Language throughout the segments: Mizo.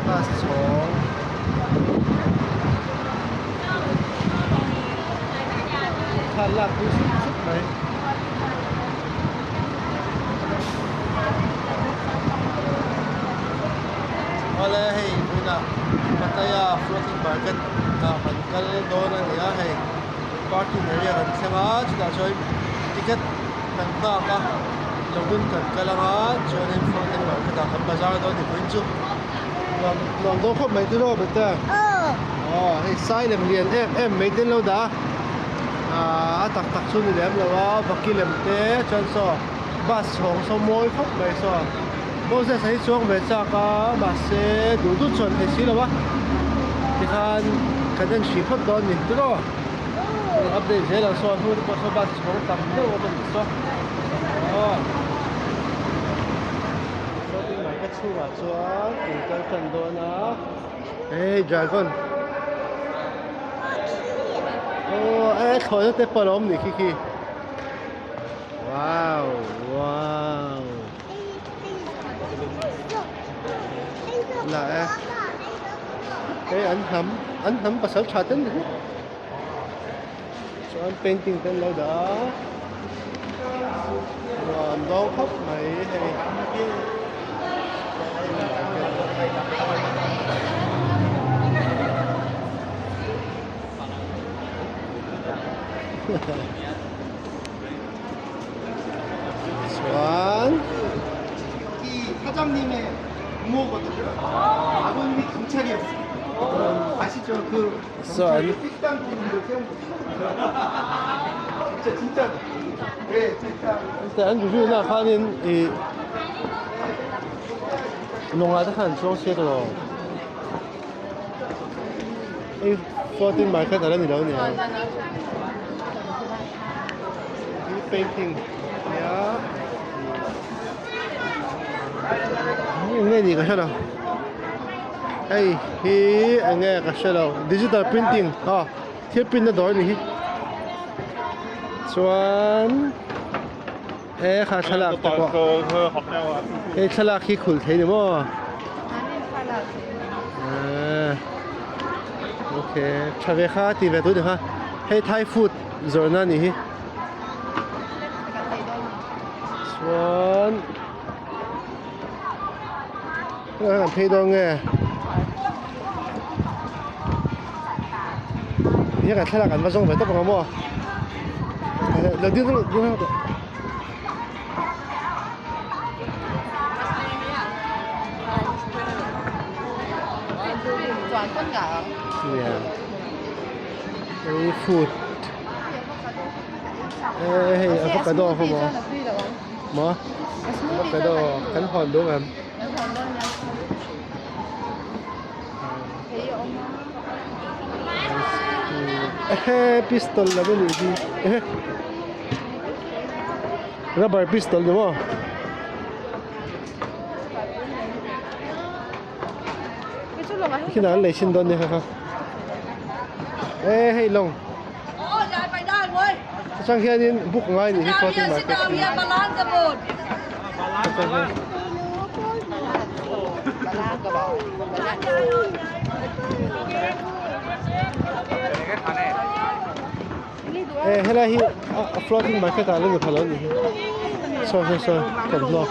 Bus chhawng thla lak pui sup sup mai. Awle hei vawiinah Pattaya floating market ah kan kal dawn a ni a hei parking area kan thleng a chutah chuan ticket kan nghak a lawngin kan kal ang a chuanin floating market ah kan bazar dawn a ni vawiin chu nuam nuam dawn khawp mai tiraw bete aw hei sai lem lian em em mai te an lo dah a ahh a tak tak chu ni lem lo a vaki lem te chuan saw bus chhawng saw mawi khawp mai saw Moses a hi chuang ve chak a mahse duh duh chuan thei si lo a tikhan kan en hrih phawt dawn a ni tiraw update zel ang saw a hnu te pawh saw bus chhawng tam deuh awm a ni saw aw shopping market chhungah chuan in kal tan dawn a hei dragon aw e thlawhna te pawh a lo awm nih khi khi wow wow. Là e hei an hnam an hnam pasal tha ten ni chuan painting te an lo dah a nuam dawng khawp mai hei. Chuan Chuan Heta an review na ah khanin ih lawngah te khan an chuang chhiat emaw hei floating market a la ni lo a ni ang. Hi painting nia eng nge nih ka hre lo hei hi eng nge ka hre lo digital printing aw thil print na dawr a nih hi chuan he kha thlalak te pawh hei thlalak hi khulh thei ni maw ah okay tha ve kha tih ve tur ni kha hei thai food. Zawrhna a nih hi chuan tunah hian an phei dawn nge ti hian kan thlalak an va zawng ve tawp ang maw lo ding ding ding tawh. Yeah. Hei food eh hei avocado a awm a maw avocado kan hawn duh em ehe pistol lam a nih hi ehe rubber pistol ni maw. Khi nào lấy xin đơn đi không? Ê, hey long. Sang hianin book ngai ni hi floating market. Ê, helai hi a floating market ah la ni phalo ni hi. Saw saw saw thawmhnaw.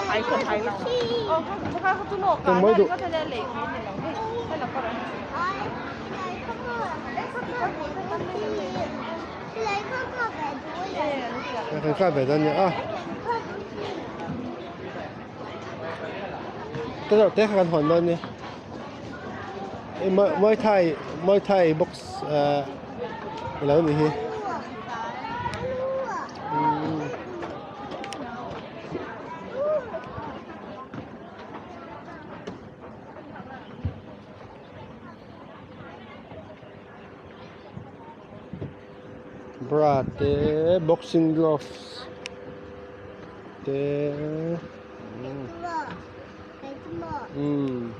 Eng mawi duh. Kan kap ve dawn nia a. Te reuh te kha kan hawn dawn nia. Muay Thai Muay Thai box ah alo ni hi. Bra te boxing gloves te umm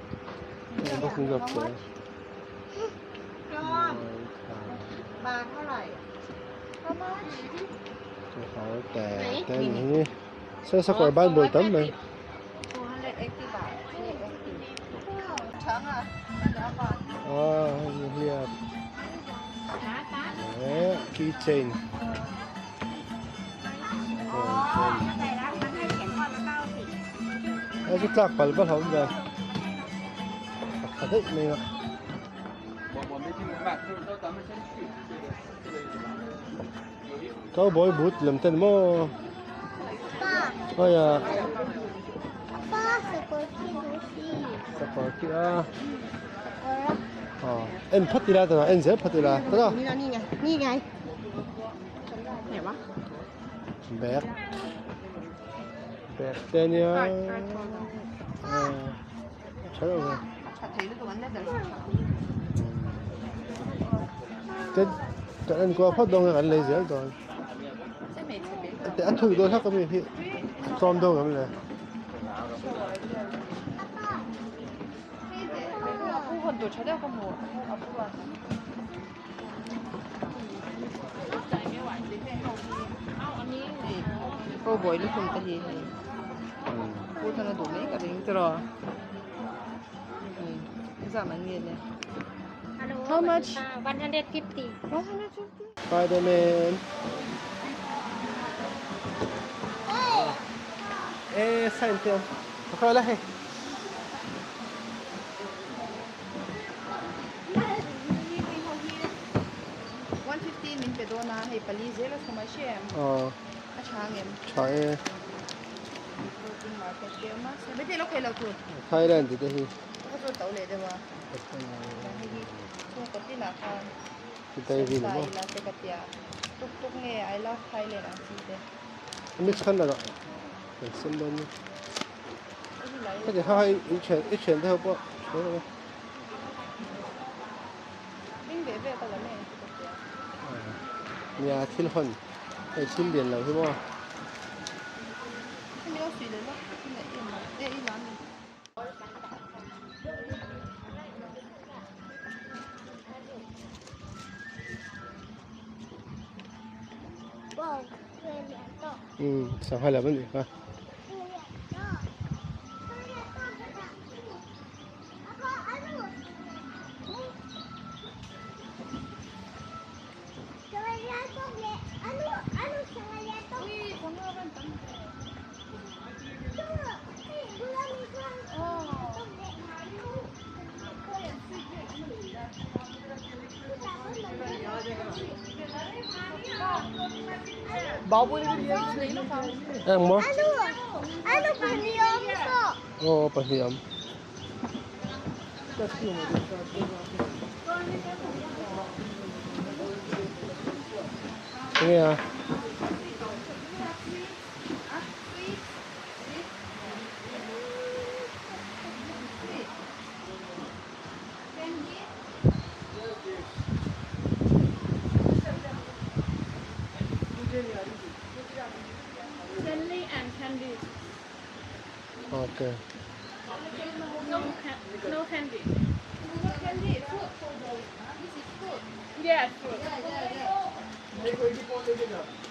boxing gloves te. Te a ni hi saw sakawr ban bul tam mai. Ah hei hliap eh key chain a chu tlak pal va hlauh ve a tha daih mai a. Cowboy boot lem ten maw aia sakawr khi a en phat ila tana en zel phat ila tana bag bag te nia tha lo ve ten kan en kual phawt dawn nge kan lei zel dawn a thui dawn hlak ami hi tlawm dawn ang le. Cowboy lukhum te hi hei pu thana duh mai ka ring tiraw zah man nge le how much 150 150 Spiderman e sign te ka la hei 150 min pe dawn a hei pali zel a thawm a hre em a tha ang em tha e floating market te awm a bete lo khei lo tur Thailand ti te hi ka chu to leh deuh a hei hi chhungkaw tinah khan ti vi ni maw ila te ka tia tuk tuk nge I love Thailand ang chi te mi chhan la kan sem dawn ni heti ha hei i thian i thian te ho pawh hre lo Nia thil hawn hei thil lian lo hi maw. Umm sangha lam a nih kha. Eng maw? Aw pahnih awm. Enge a? Jelly and candy. Okay. No, no candy. No candy, food. This is food. Yeah, food.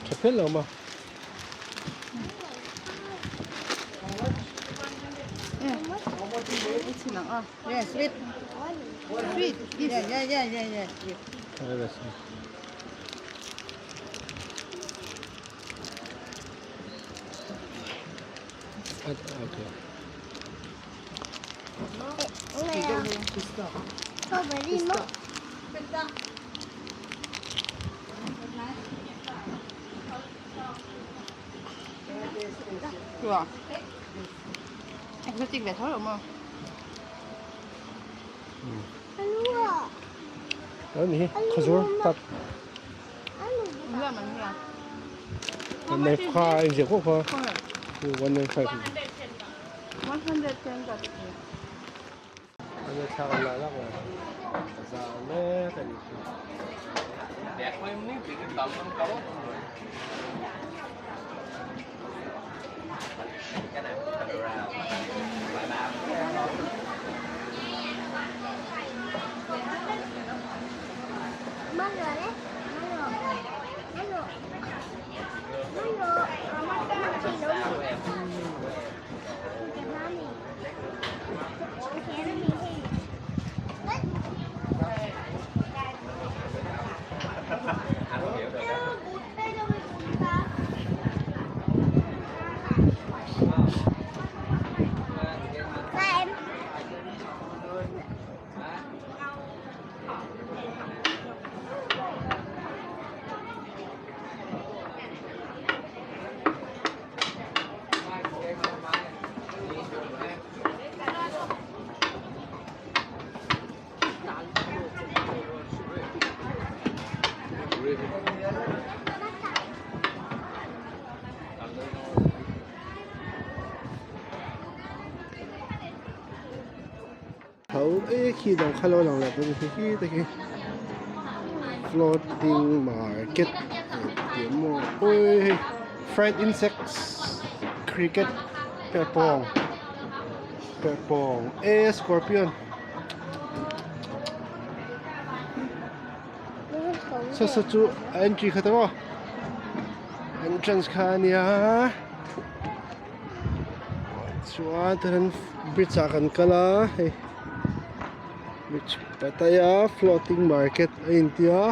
Tha phian lo maw? Yeah, sweet. Sweet. Yeah, yeah, yeah, yeah, yeah. Okay. Chùa. Exotic ve tho lo maw? Đó ni khazur tak. 195 engzia pawh kha 195 110 baht. Ania thla kan la lak lo a zau mek a nih chu. e khi dang kha lo lang leh dawn khi khi te khi floating market tih maw awi hei fried insects cricket perhpawng perhpawng e scorpion. Saw saw chu a entry kha ta maw entrance kha a nia chuan tihian bridge ah kan kal a hei bridge pattaya floating market a inti a.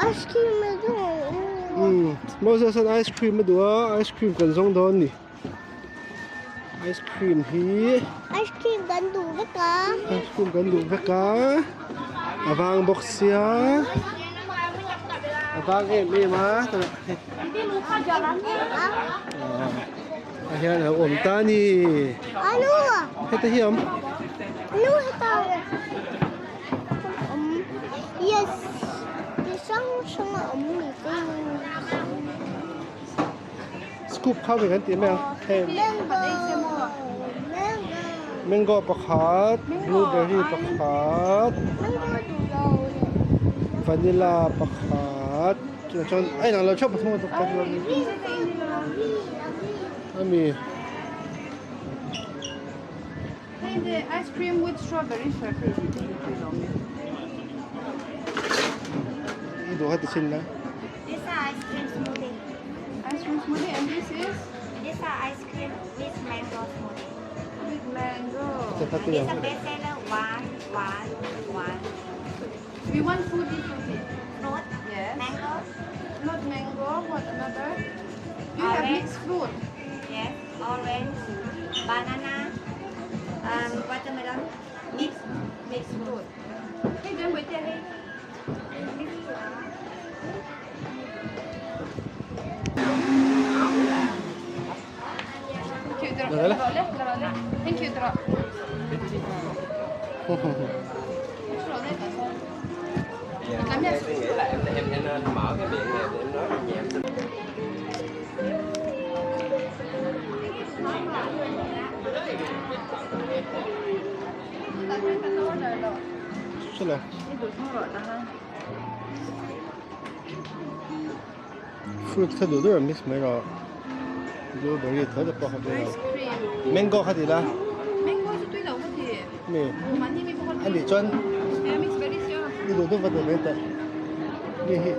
Ice cream a duh umm Moses an ice cream a duh a ice cream kan zawng dawn a ni. Ice cream hi Ice cream kan duh vek a. Ice cream kan duh vek a. A vang bawk sia. A vang em em a. A hian a awm ta ni. Anu. Heta hi awm. Anu heta. Awm. Yes. Ti hrang hrang a awm ni te. Scoop kha ve kan tih mai ang hei mango pakhat blueberry pakhat vanilla pakhat chutiang chuan a inang lo theuh pathum a ami. Ice cream with strawberry I duh kha ti chin la. This are ice cream smoothie. Ice cream smoothie and this is? This are ice cream with mango smoothie. With mango. This is best seller 1, 1, 1. We want fruity fruity. Fruit? Yes. Mango? Not mango, what another? Do you have Orange. mixed fruit? Yes, orange, banana, watermelon, mix, mixed fruit. Hey, then wait there, hey. Thank you, Dra. Em suy nghĩ là em em nên mở cái miệng này để em nói nhẹ. Sila. Fruit kha duh dur a mix mai rawh. Blueberry tho te pawh kha duh lo. Mango kha ti la. Mango chu tui lo kha ti. Mi. A nih chuan i duh duh va duh mai teh. Mi hi.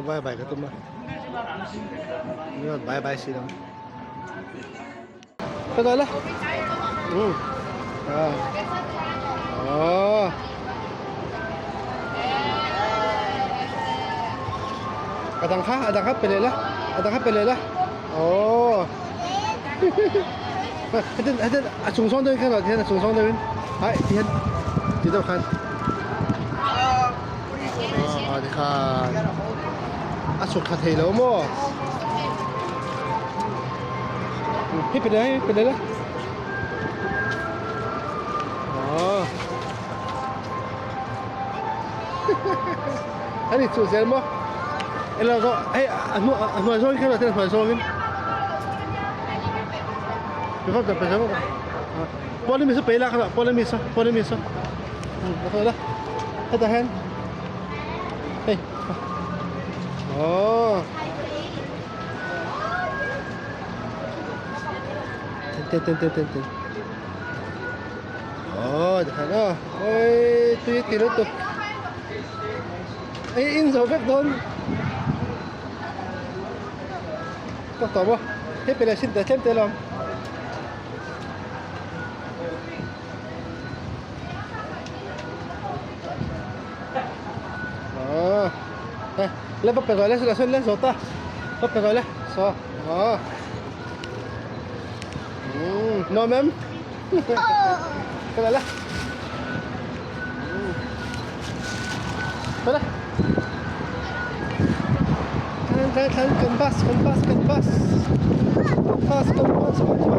Bye bye ka tum a bye bye si lo ka dawh la a dang kha a dang kha pe leh la a dang kha pe leh la aw hetin hetin a chung zawng deuhin khan tihian a chung zawng deuhin ai tihian ti deuh khan aw tikhan a chhuk thla thei lo maw hei pe leh hei pe leh la aw ani chu zel maw elo zawh hei a hnuai zawngin khan a hnuai zawngin. Pawn ami saw pei la kha pawn ami saw pawn ami saw a thaw la hetah hian hei aww ten ten ten ten ten aww tikhan aw oi tui ti lutuk ei in zo vek dawn ka tawp a hei pe leh sin te tlem te lawm. Lên bắp gọi lên lên lên rồi ta bắp gọi lên so ờ no mem cái này lên cái này Tlan tlan kan bus kan bus kan bus bus kan bus kan bus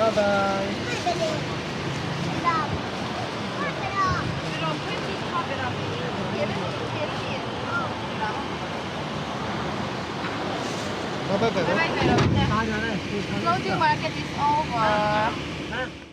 Bye bye. Bye bye. Floating market is over.